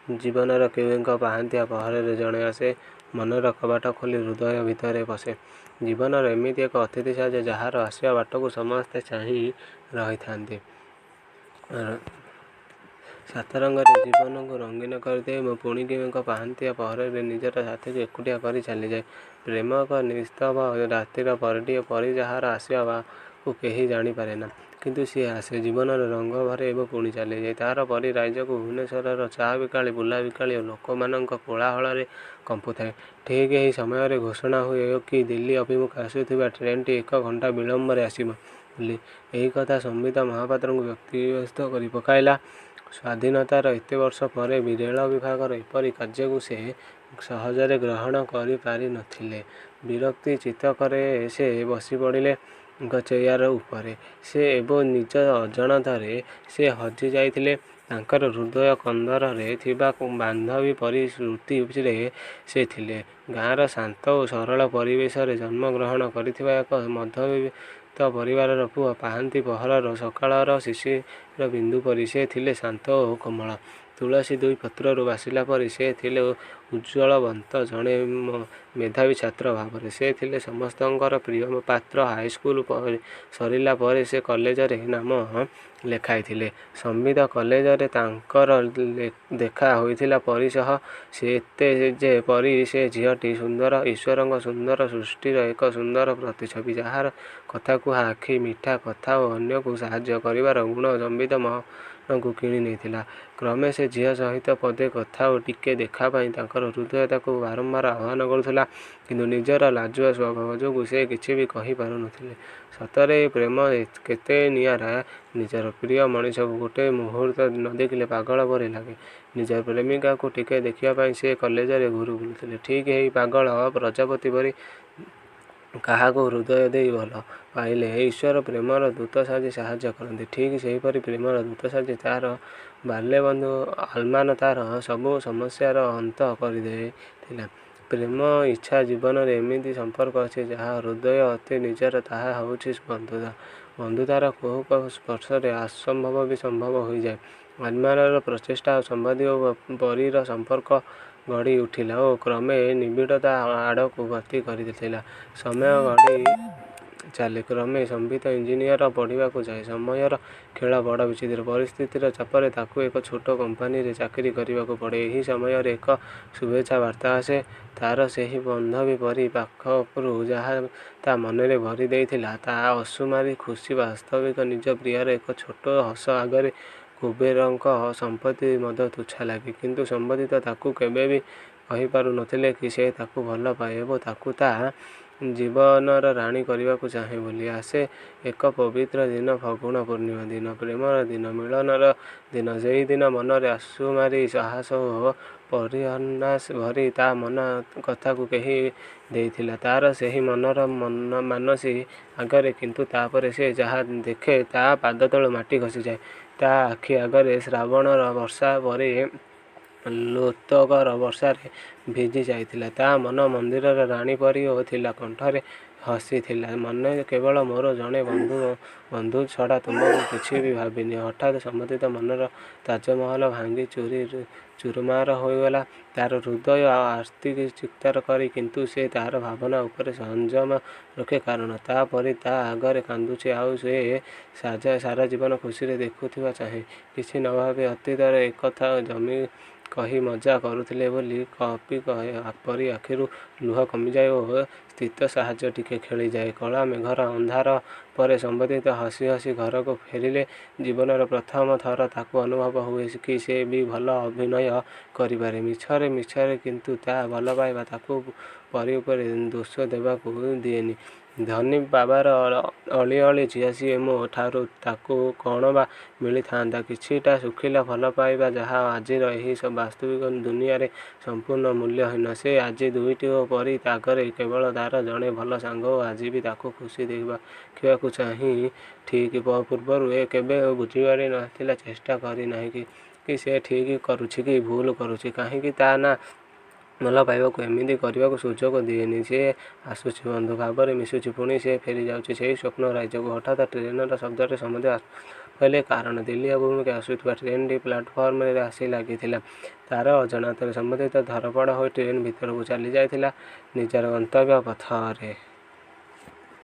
ଜୀବନର କେଉଁ ଏକ ପାହାନ୍ତିଆ ପହରରେ ଜଣେ ଆସେ, ମନର କବାଟ ଖୋଲି ହୃଦୟ ଭିତରେ ପଶେ। ଜୀବନର ଏମିତି ଏକ ଅତିଥି ସାଜେ, ଯାହାର ଆସିବା ବାଟକୁ ସମସ୍ତେ ଚାହିଁ ରହିଥାନ୍ତି। ସାତରଙ୍ଗରେ ଜୀବନକୁ ରଙ୍ଗୀନ କରିଦିଏ ଏବଂ ପୁଣି କେଉଁ ଏକ ପାହାନ୍ତିଆ ପହରରେ ନିଜର ସାଥୀକୁ ଏକୁଟିଆ କରି ଚାଲିଯାଏ। ପ୍ରେମ ଏକ ନିସ୍ତବ୍ଧ ରାତିର ପରୀଟିଏ ପରି, ଯାହାର ଆସିବାକୁ କେହି ଜାଣିପାରେନା। କିନ୍ତୁ ସିଏ ଆସେ, ଜୀବନରେ ରଙ୍ଗ ଭରେ ଏବଂ ପୁଣି ଚାଲିଯାଏ। ତା'ର ପରୀ ରାଇଜକୁ ଭୁବନେଶ୍ୱରର ଚା' ବିକାଳି, ବୁଲା ବିକାଳି ଓ ଲୋକମାନଙ୍କ କୋଳାହଳରେ କମ୍ପୁଥାଏ। ଠିକ୍ ଏହି ସମୟରେ ଘୋଷଣା ହୁଏ କି ଦିଲ୍ଲୀ ଅଭିମୁଖେ ଆସୁଥିବା ଟ୍ରେନ୍‌ଟି ଏକ ଘଣ୍ଟା ବିଳମ୍ବରେ ଆସିବ ବୋଲି। ଏହି କଥା ସମ୍ବିତ ମହାପାତ୍ରଙ୍କୁ ବ୍ୟତିବ୍ୟସ୍ତ କରିପକାଇଲା। ସ୍ୱାଧୀନତାର ଏତେ ବର୍ଷ ପରେ ବି ରେଳ ବିଭାଗର ଏପରି କାର୍ଯ୍ୟକୁ ସେ ସହଜରେ ଗ୍ରହଣ କରିପାରି ନ ଥିଲେ। ବିରକ୍ତ ଚିତ୍ତରେ ସେ ବସିପଡ଼ିଲେ ଏକ ଚେୟାର ଉପରେ। ସେ ଏବଂ ନିଜ ଅଜାଣତରେ ସେ ହଜିଯାଇଥିଲେ ତାଙ୍କର ହୃଦୟ କନ୍ଦରରେ ଥିବା ବାନ୍ଧବୀ ପରୀ ସ୍ମୃତିରେ। ସେ ଥିଲେ ଗାଁର ଶାନ୍ତ ଓ ସରଳ ପରିବେଶରେ ଜନ୍ମ ଗ୍ରହଣ କରିଥିବା ଏକ ମଧ୍ୟବିତ୍ତ ପରିବାରର ପୁଅ। ପାହାନ୍ତି ପହରର ସକାଳର ଶିଶିର ବିନ୍ଦୁ ପରି ସେ ଥିଲେ ଶାନ୍ତ ଓ କୋମଳ। ତୁଳସୀ ଦୁଇ ପତ୍ରରୁ ବାସିଲା ପରି ସେ ଥିଲେ ଉଜ୍ଜ୍ୱଳବନ୍ତ ଜଣେ ମେଧାବୀ ଛାତ୍ର ଭାବରେ। ସେ ଥିଲେ ସମସ୍ତଙ୍କର ପ୍ରିୟପାତ୍ର। ହାଇସ୍କୁଲ ସରିଲା ପରେ ସେ କଲେଜରେ ନାମ ଲେଖାଇଥିଲେ ସମ୍ବିତ। କଲେଜରେ ତାଙ୍କର ଦେଖା ହୋଇଥିଲା ପରୀ ସହ। ସତେ ଯେପରି ସେ ଝିଅଟି ସୁନ୍ଦର, ଈଶ୍ୱରଙ୍କ ସୁନ୍ଦର ସୃଷ୍ଟିର ଏକ ସୁନ୍ଦର ପ୍ରତିଛବି। ଯାହାର କଥାକୁହା ଆଖି, ମିଠା କଥା ଓ ଅନ୍ୟକୁ ସାହାଯ୍ୟ କରିବାର ଗୁଣ ସମ୍ବିତ ମନକୁ କିଣିନେଇଥିଲା। କ୍ରମେ ସେ ଝିଅ ସହିତ ପଦେ କଥା ଓ ଟିକେ ଦେଖା ପାଇଁ ତାଙ୍କର ହୃଦୟ ତାଙ୍କୁ ବାରମ୍ବାର ଆହ୍ୱାନ କରୁଥିଲା। କିନ୍ତୁ ନିଜର ଲାଜୁଆ ସ୍ୱଭାବ ଯୋଗୁଁ ସେ କିଛି ବି କହିପାରୁ ନ ଥିଲେ। ସତରେ ପ୍ରେମ କେତେ ନିଆରା। ନିଜର ପ୍ରିୟ ମଣିଷକୁ ଗୋଟେ ମୁହୂର୍ତ୍ତ ନ ଦେଖିଲେ ପାଗଳ ପରି ଲାଗେ। ନିଜର ପ୍ରେମିକାକୁ ଟିକେ ଦେଖିବା ପାଇଁ ସେ କଲେଜରେ ଘୂରି ବୁଲୁଥିଲେ ଠିକ୍ ଏହି ପାଗଳ ପ୍ରଜାପତି ପରି। କାହାକୁ ହୃଦୟ ଦେଇ ଭଲ ପାଇଲେ ଈଶ୍ୱର ପ୍ରେମର ଦୂତ ସାଜି ସାହାଯ୍ୟ କରନ୍ତି, ଠିକ୍ ସେହିପରି ପ୍ରେମର ଦୂତ ସାଜି ତା'ର ବାଲ୍ୟବନ୍ଧୁ ଆର୍ମାନ ତା'ର ସବୁ ସମସ୍ୟାର ଅନ୍ତ କରିଦେଇଥିଲା। ପ୍ରେମ, ଇଚ୍ଛା, ଜୀବନରେ ଏମିତି ସମ୍ପର୍କ ଅଛି, ଯାହା ହୃଦୟର ଅତି ନିଜର। ତାହା ହେଉଛି ବନ୍ଧୁତା। ବନ୍ଧୁତାର କୁହୁକ ସ୍ପର୍ଶରେ ଅସମ୍ଭବ ବି ସମ୍ଭବ ହୋଇଯାଏ। ଆର୍ମାନର ପ୍ରଚେଷ୍ଟା ଓ ସମ୍ବିତ ଓ ପରୀର ସମ୍ପର୍କ ଗଢ଼ିଉଠିଲା ଓ କ୍ରମେ ନିବିଡ଼ତା ଆଡ଼କୁ ଗତି କରିଥିଲା। ସମୟ ଗଡ଼ି ଚାଲେ। କ୍ରମେ ସମ୍ବିତ ଇଞ୍ଜିନିୟରିଂ ପଢ଼ିବାକୁ ଯାଏ। ସମୟର ଖେଳ ବଡ଼ ବିଚିତ୍ର। ପରିସ୍ଥିତିର ଚାପରେ ତାକୁ ଏକ ଛୋଟ କମ୍ପାନୀରେ ଚାକିରି କରିବାକୁ ପଡ଼େ। ଏହି ସମୟରେ ଏକ ଶୁଭେଚ୍ଛା ବାର୍ତ୍ତା ଆସେ ତା'ର ସେହି ବାନ୍ଧବୀ ପରୀ ପାଖରୁ, ଯାହା ତା' ମନରେ ଭରି ଦେଇଥିଲା ଅସୁମାରୀ ଖୁସି। ବାସ୍ତବିକ ନିଜ ପ୍ରିୟାର ଏକ ଛୋଟ ହସ ଆଗରେ କୁବେରଙ୍କ ସମ୍ପତ୍ତି ମଧ୍ୟ ତୁଚ୍ଛ ଲାଗେ। କିନ୍ତୁ ସମ୍ବିତ ତାକୁ କେବେବି କହିପାରୁ ନ ଥିଲା କି ସେ ତାକୁ ଭଲପାଏ ଏବଂ ତାକୁ ତା' ଜୀବନର ରାଣୀ କରିବାକୁ ଚାହେଁ ବୋଲି। ଆସେ ଏକ ପବିତ୍ର ଦିନ, ଫଗୁଣ ପୂର୍ଣ୍ଣିମା ଦିନ। ପ୍ରେମର ଦିନ, ମିଳନର ଦିନ। ସେହିଦିନ ମନରେ ଅସୁମାରୀ ସାହସ ଓ ପରିହାସ ଭରି ତା' ମନ କଥାକୁ କହି ଦେଇଥିଲା ତା'ର ସେହି ମନର ମାନସୀ ଆଗରେ। କିନ୍ତୁ ତା'ପରେ ସେ ଯାହା ଦେଖେ ତା' ପାଦତଳୁ ମାଟି ଖସିଯାଏ। ତା' ଆଖି ଆଗରେ ଶ୍ରାବଣର ବର୍ଷା ପରି ଲୋତକର ବର୍ଷାରେ ଭିଜିଯାଇଥିଲା ତା' ମନ ମନ୍ଦିରର ରାଣୀ ପରୀ ଓ ଥିଲା କଣ୍ଠରେ ହସିଥିଲା, ମନେ କେବଳ ମୋର ଜଣେ ବନ୍ଧୁ, ବନ୍ଧୁ ଛଡ଼ା ତୁମକୁ କିଛି ବି ଭାବିନି। ହଠାତ୍ ସମ୍ବିତର ମନର ତାଜମହଲ ଭାଙ୍ଗି ଚୁରମାର ହୋଇଗଲା। ତା'ର ହୃଦୟ ଆର୍ତ୍ତ ଚିତ୍କାର କରେ, କିନ୍ତୁ ସେ ତା'ର ଭାବନା ଉପରେ ସଂଯମ ରଖେ, କାରଣ ତା' ପରୀ ତା' ଆଗରେ କାନ୍ଦୁଛି, ଆଉ ସେ ସାରା ଜୀବନ ଖୁସିରେ ଦେଖିବାକୁ ଚାହେଁ। କିଛି ନ ଭାବି ଅତୀତରେ ଏକଥା କହି ମଜା କରୁଥିଲେ ବୋଲି କପି ପରି ଆଖିରୁ ଲୁହ କମିଯାଏ ଓ ସ୍ମିତ ହାସ୍ୟ ଟିକେ ଖେଳିଯାଏ। କଳା ମେଘର ଅନ୍ଧାର ପରେ ସମ୍ବିତ ହସି ହସି ଘରକୁ ଫେରିଲେ। ଜୀବନରେ ପ୍ରଥମ ଥର ତାକୁ ଅନୁଭବ ହୁଏ କି ସେ ବି ଭଲ ଅଭିନୟ କରିପାରେ, ମିଛରେ ମିଛରେ। କିନ୍ତୁ ତା' ଭଲପାଇବା ତାକୁ ପରୀ ଉପରେ ଦୋଷ ଦେବାକୁ ଦିଏନି। ଧନୀ ବାବାର ଅଲିଅଳି ଝିଅ ସିଏ, ମୋ ଠାରୁ ତାକୁ କ'ଣ ବା ମିଳିଥାନ୍ତା? କିଛିଟା ଶୁଖିଲା ଭଲପାଇବା, ଯାହା ଆଜିର ଏହି ବାସ୍ତବିକ ଦୁନିଆରେ ସମ୍ପୂର୍ଣ୍ଣ ମୂଲ୍ୟହୀନ। ସେ ଆଜି ଦୁଃଖିତ ଓ ପରୀ ଆଗରେ କେବଳ ତା'ର ଜଣେ ଭଲ ସାଙ୍ଗ ଓ ଆଜି ବି ତାକୁ ଖୁସି ଦେଖିବାକୁ ଚାହେଁ। ଠିକ୍, ପୂର୍ବରୁ କେବେ ବୁଝିପାରି ନ ଥିଲା, ଚେଷ୍ଟା କରିନାହିଁ କି ସେ ଠିକ୍ କରୁଛି କି ଭୁଲ୍ କରୁଛି। କାହିଁକି ତା' ନା ଭଲ ପାଇବାକୁ ଏମିତି କରିବାକୁ ସୁଯୋଗ ଦିଏନି। ସେ ଆସୁଛି, ବନ୍ଧୁ ଭାବରେ ମିଶୁଛି, ପୁଣି ସେ ଫେରିଯାଉଛି ସେଇ ସ୍ୱପ୍ନ ରାଇଜକୁ। ହଠାତ୍ ଟ୍ରେନ୍‌ର ଶବ୍ଦରେ ସମ୍ବିତ ହେଲେ। କାରଣ ଦିଲ୍ଲୀ ଅଭିମୁଖେ ଆସୁଥିବା ଟ୍ରେନ୍ଟି ପ୍ଲାଟଫର୍ମରେ ଆସି ଲାଗିଥିଲା। ତା'ର ଅଜାଣତରେ ସମ୍ବନ୍ଧିତ ଧରପଡ଼ ହୋଇ ଟ୍ରେନ୍ ଭିତରକୁ ଚାଲି ଯାଇଥିଲା ନିଜର ଗନ୍ତବ୍ୟ ପଥରେ।